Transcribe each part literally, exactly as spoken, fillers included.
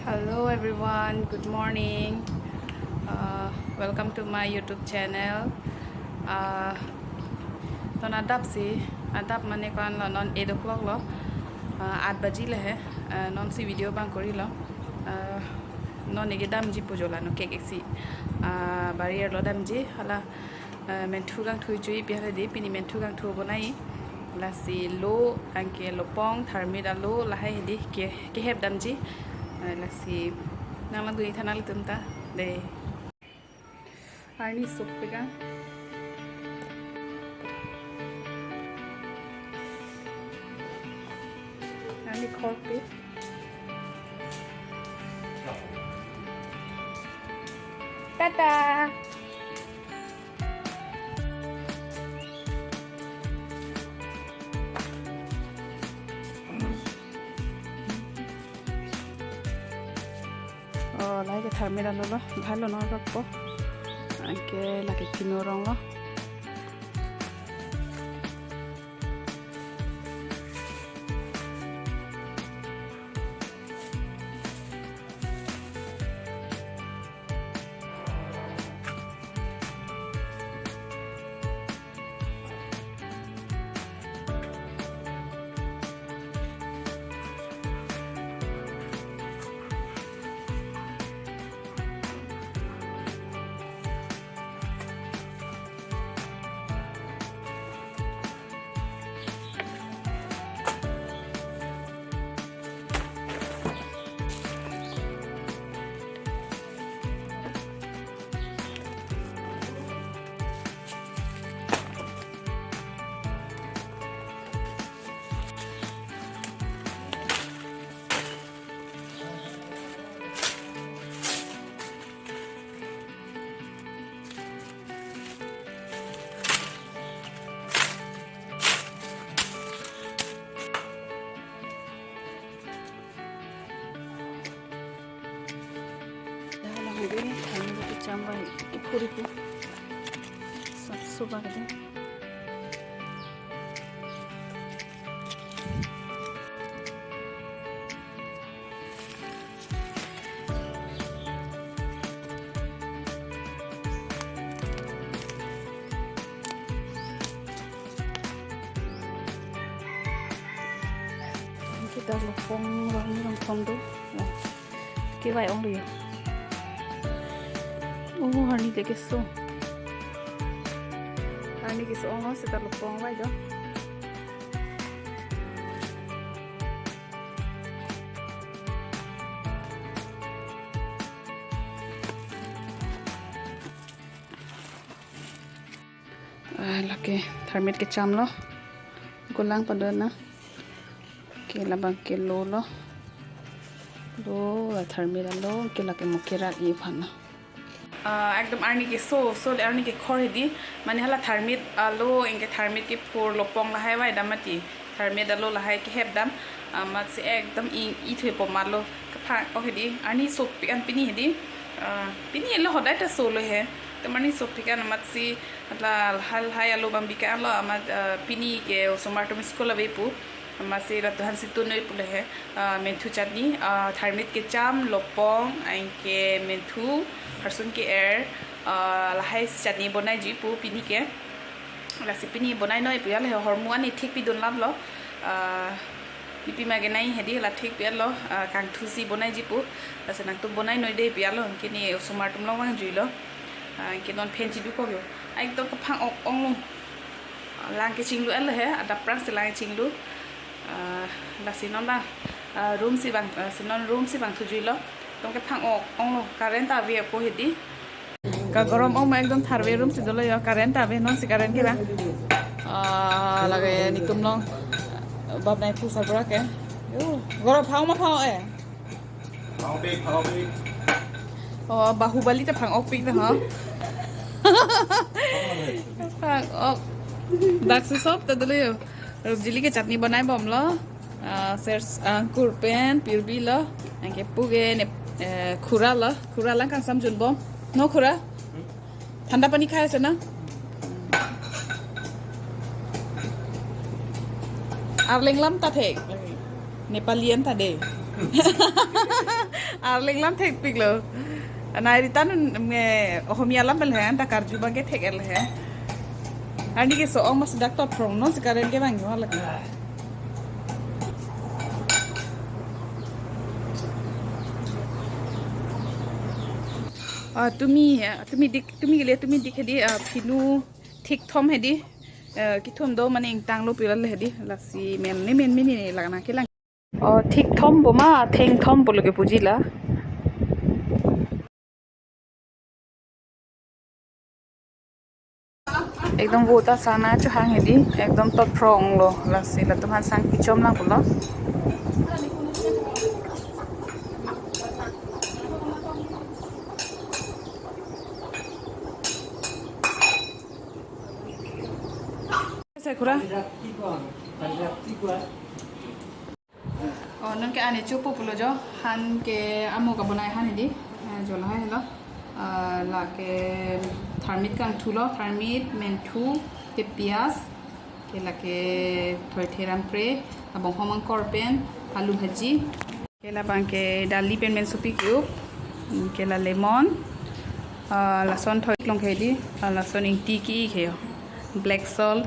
Hello everyone, good morning. Uh, welcome to my YouTube channel. Uh, non adap si, adap mane ko-an lo, non eight o'clock lo. Uh, eight baji le he. Uh, non si video bang kori lo. Uh, non ege damji pu jo la no cake si. Uh, barrier lo damji hala. Eh, menthu kangthu chui pi hedi, pini menthu kangthu bonai. Lasi lo, anke lopong, tharmit alo, lahai hedi ke, kehep damji. Eh, lasi nanglang duni thanang ilitum ta. De. Arni sopik an. Arni khorpik. Tata. Oh, lahai ke tharmit alo lo, bhalo no rokpo. Anke lake kino rong lo. Dah lang deh, kami butuh cambai, ipur-ipur. Sap-sup agak deh. Kita lopong rong rong pon do. Kevai ong lo. Oh, arni ke keso. Arni keso ong lo, seta lopong vai do. Ah, lake tharmit kecham lo. Kolang pada na. Ke labang ke lo lo. Lo, la tharmit alo, ke lake mo kerak-i aphan na. Ah, ekdom arni keso, so le arni kekhor hedi, mane hala tharmit alo, anke tharmit kephur lopong lahai vai dam mati, tharmit alo lahai kehep dam, ah, amatsi ekdom i, i thui poma lo, kaphang ok hedi, arni sopik an pini hedi, ah, pini elo hodai ta so lo he, to arni sopik an amatsi, hala lahai alo bang bika lo, amat, ah, pini ke osomar atum school ave pu, amatsi rat duhan si tun noi pu le he, ah, menthu chutney, ah, tharmit kecham, lopong, anke menthu, harsun ke-er, ah, lahai si chutney bonaiji pu pini ke. Lasi pini bonai noi pu ya le he, hormu ani thik pidun lam lo. Ah, nipi ma ke nai hedi la thik pi lo, ah, kangthu si bonaiji pu. Lasi nangtum bonai noi dei pi lo, kini osomar atum long vangjui lo. Ah, ke non phen chiduk ko yo. Ai to kaphang ok ong lo. Lang kechinglu el he, adap prang si lang chinglu. Ah, lasi non bang, ah, room si bang, ah, si non room si bang thujui lo. Tong kephang ok ong lo, current ta ave ko hedi. Kagorom ong ma ekdom tharve room si dolo yo, current ta ave, non si current ke bang. Ah, lake nitum long. Bab nai phu sabra ke. Yo, gorom phang ma phang eh. Phang pik, phang pik. Oh, Bahubali ta phang ok pik ta ha. Phang ok. Dak si sop ta dolo yo. Rubji le ke chutney bonai bom lo. Ah, sers, ah, kurpen, pirbi lo. Anke pu ke ne, eh, khura lo. Khura lang kangsam jun bom. No khura? Thanda pani khai ase na? Arleng lam ta thek. Nepali an ta de. Arleng lam thekpiklo. Anai Rita nun me Ohomia lam bel he, ta karju abang ke thek el he. Arni keso-ong mas dak tot from non si current ke bang yo lagi. Ah, tumi, ah, tumi dik, tumi gele, tumi dik hedi, ah, phinu thik thom hedi, ah, kithum do mane ingtang lo pilal hedi, lasi men ne men mini ne lagna kelang. Oh, thik thom pu ma, theng thom pulo kepuji la. Ekdom vote asana chohang hedi, ekdom tot phrong lo, lasi latum han sang kichom lang pulo. Sekura. Oh, non ke ani chupu pulo jo, han ke amo kabonai han hedi, eh, jo lahai lo, eh, lake tharmit kangthu lo, tharmit, menthu, ke pias, ke lake thoithe rampre, abong homang kor pen, alu bhaji, ke labang ke dali pen mensopi cube, ke la lemon, eh, lason thoi long hedi, eh, lason ingti ki-i ke yo, black salt,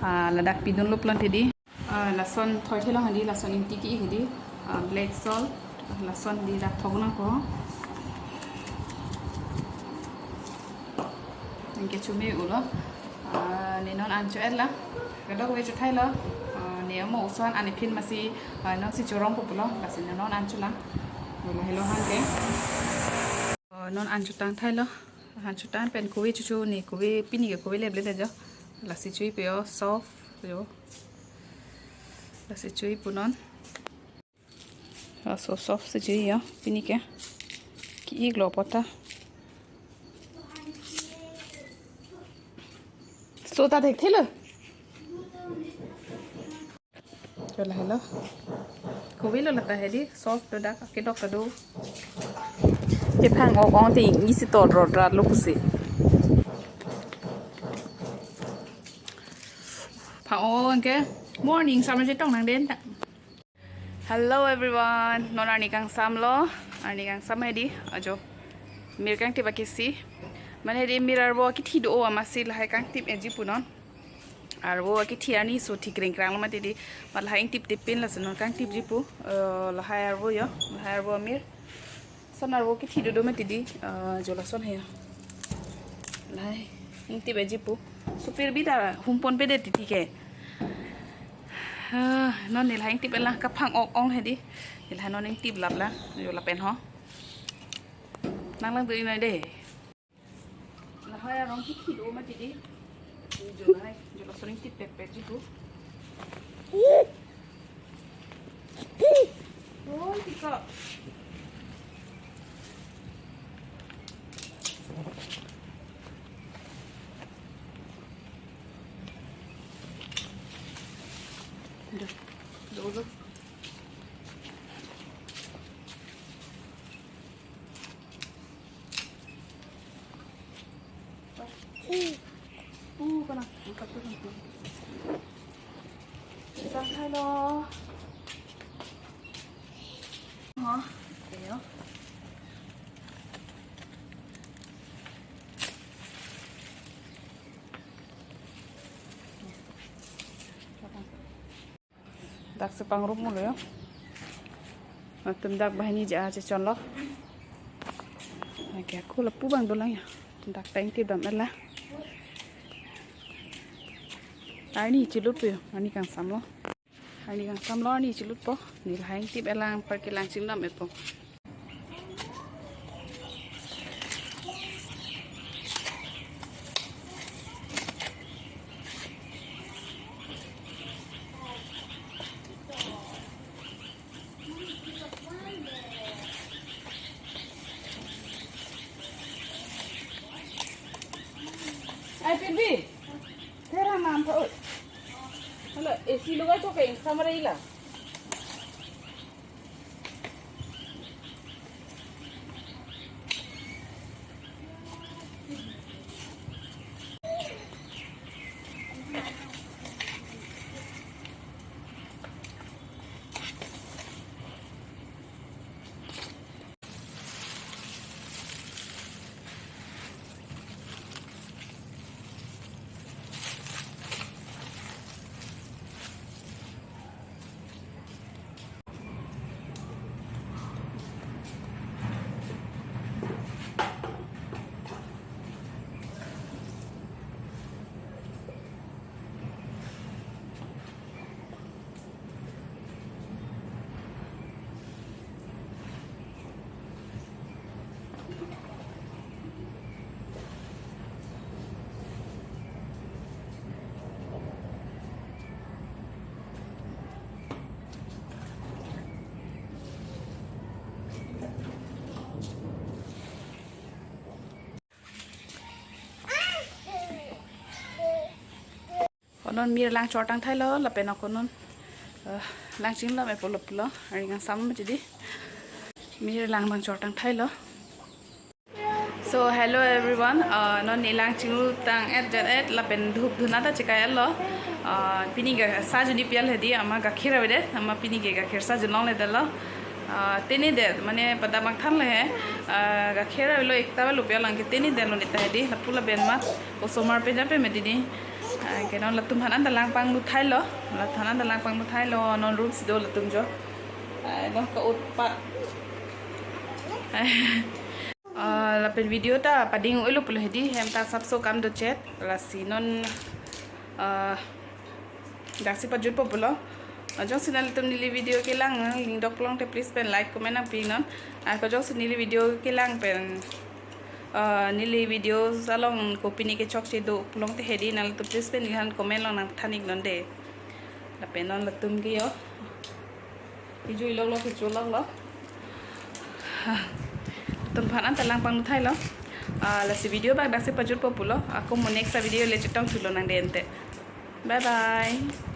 eh, ladak pidun lo plon hedi. Ah, lason thoithe long hedi, lason ingti ki-i hedi, ah, black salt, lason di dak thok nangpo. Anke chume ulo. Ah, ne non an cho-et la. Kadokave chothai lo. Ah, ne amo oso-an ani phin masi, ah, non si chorong po pulo. Lasi ne non an cho lang. Wala helo han ke. Ah, non an chotang thai lo. Han chotang pen kove chuchu ne kove pini ke kove leble de jo. Lasi chui pe yo soft yo. Lasi chui pu non. Laso soft si chui yo, pini ke. Ki-i lo pota. So ta thekthelo. Chola helo. Kove lo lata hedi, soft do dak, akedok ta do. Kephang-ok ong te isi to ro dra lo pusi. Phang-ok ong ke morning samra chetong nang den ta. Hello everyone, non arni kangsam lo, arni kangsam hedi, ajo. Mir kangtip akesi. Mane hedi mir arvo kithi do amatsi lahai kangtip eji pu non. Arvo kithi arni so thik ring krang lo mati di. Mat lahai ingtip tipin lason non kangtip ji pu. Eh, lahai arvo yo, lahai arvo mir. Son arvo kithi dodo mati di, ah, jo lason he. Lahai, ingtip eji pu. Supir bida humpon pede titi ke. Ah, non ne lahai ingtip elang kaphang-ok ong hedi. Ne lahai non ingtip lap la, jo lapen ho. Nang lang dui noi de. Lahai arong kithi do mati di. Jo lahai, jo lason ingtip pek pek ji pu. Oi, tika. Dah, dah, dah. Uh, kana, buka tu, kana. Sang hai lo. Ha, ayo. Dak si pangrum mulo yo. Atum dak banghini ja chechon lo. Lake aku lapu abang dolang ya. Dak ta ingtip dam-et la. Arni chilut po yo. Arni kangsam lo. Arni kangsam lo, arni chilut po. Ne lahai ingtip elang apar kelang chingdam-et po. Ai, Pilbi. Tera nam tha, oi. Hala, A C logai to ke, samara ila. Non mir lang chortang thailo lapen ako non, eh, lang chinglo me pulo pulo. Ari ngang sama jadi. Mir lang bang chortang thailo. So hello everyone, uh, non ne lang chinglu tang et jet et lapen dhup dhuna ta chekai lo. Uh, pini ga sa juni pial hedi ama gakhir avedet, ama pini ke gakhir sa junong le dalo. Uh, tene det mane pada bang than le he. Uh, gakhir avelo ekta avelo pial lang ke tene det lo neta hedi lapu lapen ma osomar pe jape me didi. Uh, ke non latum han an ta lang panglu thailo, latum han an ta lang panglu thailo, non room si do latum jo. Uh, non ka utpat. Ah, lapen video ta pading-oi lo pulo hedi, hem ta sapso kam do chet, lasi non, ah, daksi pajutpo pulo. Ah, jongsi nanglitum neli video kelang lingdok pulote please pen like comment nangpi non. Ah, ko jongsi neli video kelang pen, ah, neli video along kopine kechokche do pulote hedi nanglitum please pen neli han comment along nangthan ik non de. Lapen non latum ke yo. Ijui lok lok, ijui lok lok. Latum han an ta lang panglu thailo. Ah, lasi video bak daksi pajutpo pulo. Ako mo next video le chetong thulo nang de ente. Bye bye.